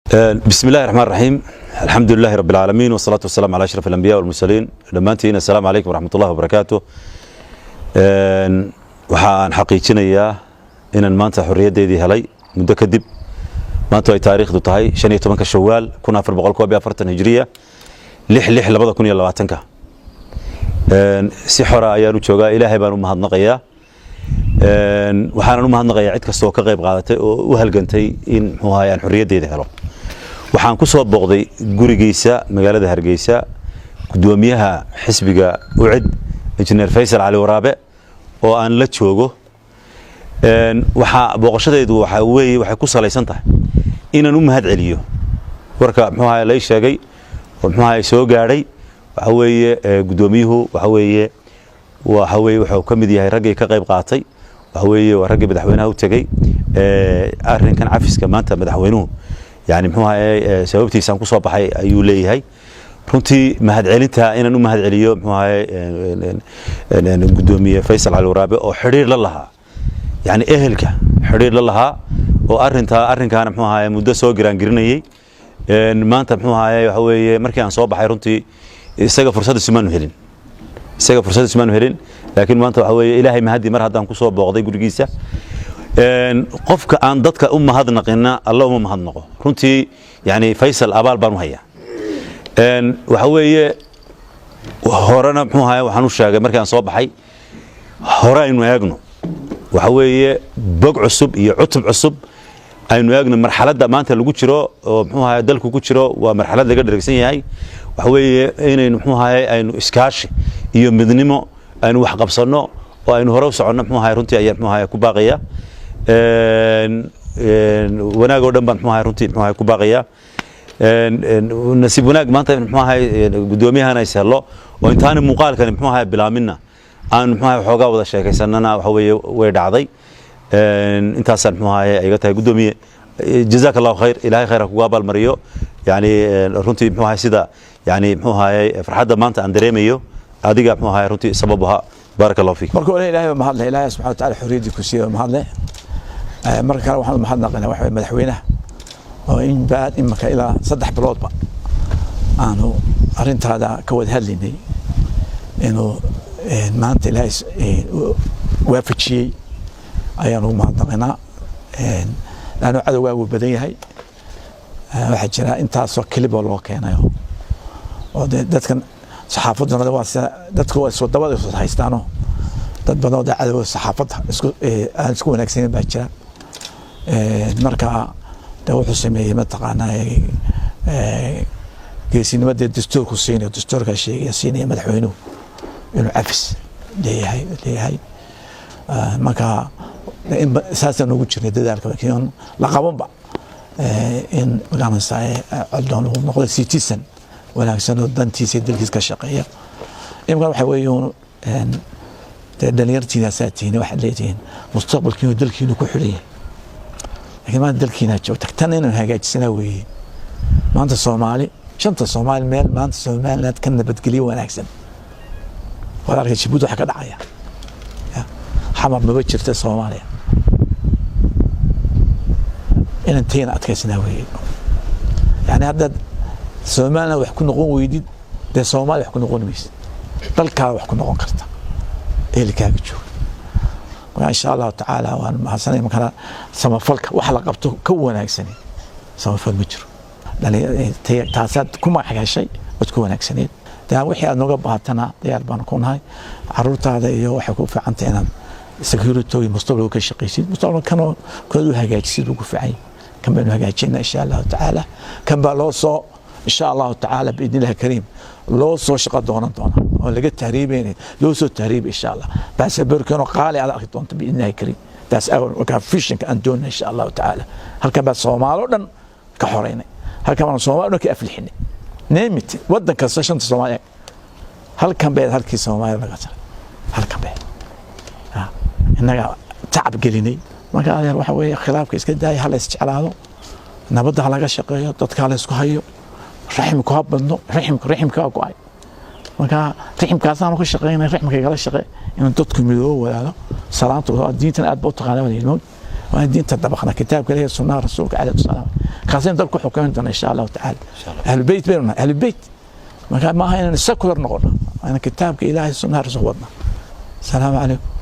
بسم الله الرحمن الرحيم، الحمد لله رب العالمين، والصلاة والسلام على أشرف الأنبياء والمرسلين. Dhammaantiin السلام عليكم ورحمة الله وبركاته. Waxaan xaqiijinayaa inaan maanta xorriyaddeedii helay muddo kadib. Maanta ay taariikhdu tahay 15-ka Shawaal 1441 Hijriya, 6/6/2020-ka, si xora ayaan u joogaa. Ilaahay baan u mahadnaqayaa. Waxaanan u mahadnaqayaa cid kasta oo ka qayb qaadatay oo u halgantay in, muxuu ahaay, aan xorriyaddeeda helo. Waxaan ku soo booqday gurigiisa magaalada Hargeysa gudoomiyaha xisbiga UCID, Injineer Faysal Cali Waraabe, oo aan la joogo. Waxaa booqashadeedu waxaa weeye, waxay ku salaysan tahay inaan u mahad celiyo warka, muxuu ahaay, lay sheegay oo, muxuu ahaay, soo gaadhay. Waxa weeye, guddoomiyuhu waxa weeye wuxuu ka mid yahay raggii ka qayb qaatay. Waxa weeye, waa raggii madaxweynaha u tegey arrinkan cafiska. Maanta madaxweynuhu, yani, muxuu ahaye, sababtiisaan ku soo baxay ayuu leeyahay. Runtii mahadcelinta inaan u mahad celiyo, muxuu ahaye, gudoomiye Faysal Cali Waraabe oo xidhiir la lahaa, yani, ehelka xidhiir la lahaa, oo arrinkaana, muxuu ahaye, muddo soo giraangirinayey. Maanta, muxuu ahaye, waxa weeye, markii aan soo baxay, runtii isaga fursad isumaanu helin, isaga fursad isumaanu helin, laakiin maanta waxa weeye, Ilaahay mahadi mar haddaan ku soo booqday gurigiisa. Qofka aan dadka u mahadnaqina, Alla uma mahadnaqo. Runtii, yani, Faysal abaal baan u hayaa. Waxa weeye, horena, muxuu ahaye, waxaan u sheegay markii aan soo baxay, hore aynu eegno. Waxa weeye, bog cusub iyo cutub cusub aynu eegno. Marxaladda maanta lagu jiro oo, muxuu ahaye, dalku ku jiro waa marxalad laga dhergsan yahay. Waxa weeye inaynu, muxuu ahaye, aynu iskaashi iyo midnimo aynu wax qabsanno oo aynu hore u soconno, muxuu ahaye, runtii ayaan, muxuu ahaye, ku baaqaya. Wanaag oo dhan baan, muxuu ahaye, runtii, muxuu ahaye, ku baaqaya. Nasiib wanaag maanta, muxuu ahaye, guddoomiyahan ay sehlo oo intaani muuqaalkani, muxuu ahaye, bilaamina aan, muxuu ahaye, waxoogaa wada sheekaysanana, waxa weeye, way dhacday. Intaasaan, muxuu ahaye, iga tahay. Guddoomiye, jazaaka Allahu khayr, Ilaahay khayr ha kugu abaalmariyo. Yani, runtii, muxuu ahaye, sida, yani, muxuu ahaye, farxadda maanta aan dareemayo adiga, muxuu ahaye, runtii sabab ahaa. Baaraka Allahu fiik. Marka hore Ilaahay baa mahadleh. Ilaahay subxana wa taala xorriyaddii ku siiyey baa mahadleh. Marka kale waxaan mahadnaqaynaa, waxa madaxweynaha oo in baad imaka ilaa 3 biloodba aanu arrintaada ka wada hadlaynay, inuu maanta Ilaahay waafajiyey ayaan ugu mahadnaqaynaa. Laannu cadowgaagu badan yahay. Waxaa jira intaasoo kiliboo loo keenayo oo dee dadkan saxaafadduna waa sida dadku waa isku dabada isu haystaano. Dad badan oo dee cadowga saxaafadda isku aan isku wanaagsanin baa jira. Marka de wuxuu sameeyey, mataqaanaa, geesinimo dee dastuurku siinayo, dastuurkaa sheegaya siinaya madaxweynuhu inuu cafis leeyahay. Marka saasaan ugu jirnay dadaalka, laakiin la qabanba in magaranaysaa Coldoon uu noqdo citizen wanaagsan oo dantiisa iyo dalkiisa ka shaqeeya. Imkan waxa weeye, dee dhalinyartiinaasaa tihiin, waxaad leedihiin mustaqbalkiinu dalkiinu ku xidhan yahay, laakiin maanta dalkiinaa joogta, tan inaan hagaajisanaa weeye. Maanta Soomaali, shanta Soomaali meel maanta Somaliland ka nabadgelyo wanaagsan waad arkay. Jabuuti waxa ka dhacaya, Xamar maba jirta Soomaaliya. Inaan tayna adkaysanaa weeye. Yani haddaad Somaliland wax ku noqon weydid, dee Soomaaliya wax ku noqon maysid. Dalkaada wax ku noqon karta, ehelkaaga jooga. Marka insha Allahu tacaala waan mahadsanay. Markana samafalka wax la qabto ka wanaagsani samafal ma jiro. Taasaad ku magac heshay, waad ku wanaagsaneed. Dee wixii aad nooga baahatana diyaar baan ku nahay. Caruurtaada iyo waxay ku fiicantay inaad security iyo mustaqbalka ka shaqaysid, mustaqbalkanoo kood u hagaajisid buu ku fiican yahay. Kan baynu hagaajinaa insha Allahu tacaala. Kan baa loo soo, insha Allahu tacaala, biidni Illahi kariim, loo soo shaqo doonan doona oo laga tahriibayna, loo soo tahriibay insha Allah. Baasaboorkanoo qaali aad arki doonta biidni Illahi kariim. Taas markaa visionka aan doonay insha Allahu tacaala. Halkan baa Soomaali oo dhan ka xoreynay, halkan baan Soomaali o dhan ka aflixinay. Name it, waddan kasta, shanta Soomaaliya, halkan bay halkii Soomaaliya laga taray, halkan bay innaga tacab gelinay. Marka adeer, waxa weeye, khilaafka iska daaya, ha la isjeclaado, nabadda ha laga shaqeeyo, dadka ha la isku hayo, raximku ha badno. Raximku, raximka waa go-ay. Marka raximkaasaanu ka shaqeynay, raximka igala shaqe inuu dadku midoobo, walaalo. Salaanta diintan aad ba u taqaana, wada ilmood. Waa in diinta dabaqna, kitaabka Ilahi, sunnaha Rasuulka calayhi wasalaam. Kaasaynu dalku xukumin doona, insha Allahu tacaala. Ahlubeyt baynu nahay, ahlubeyt. Marka maaha inaan secular noqono, inaan kitaabka Ilaahay, sunnaha Rasuul wadna. Asalaamu calaykum.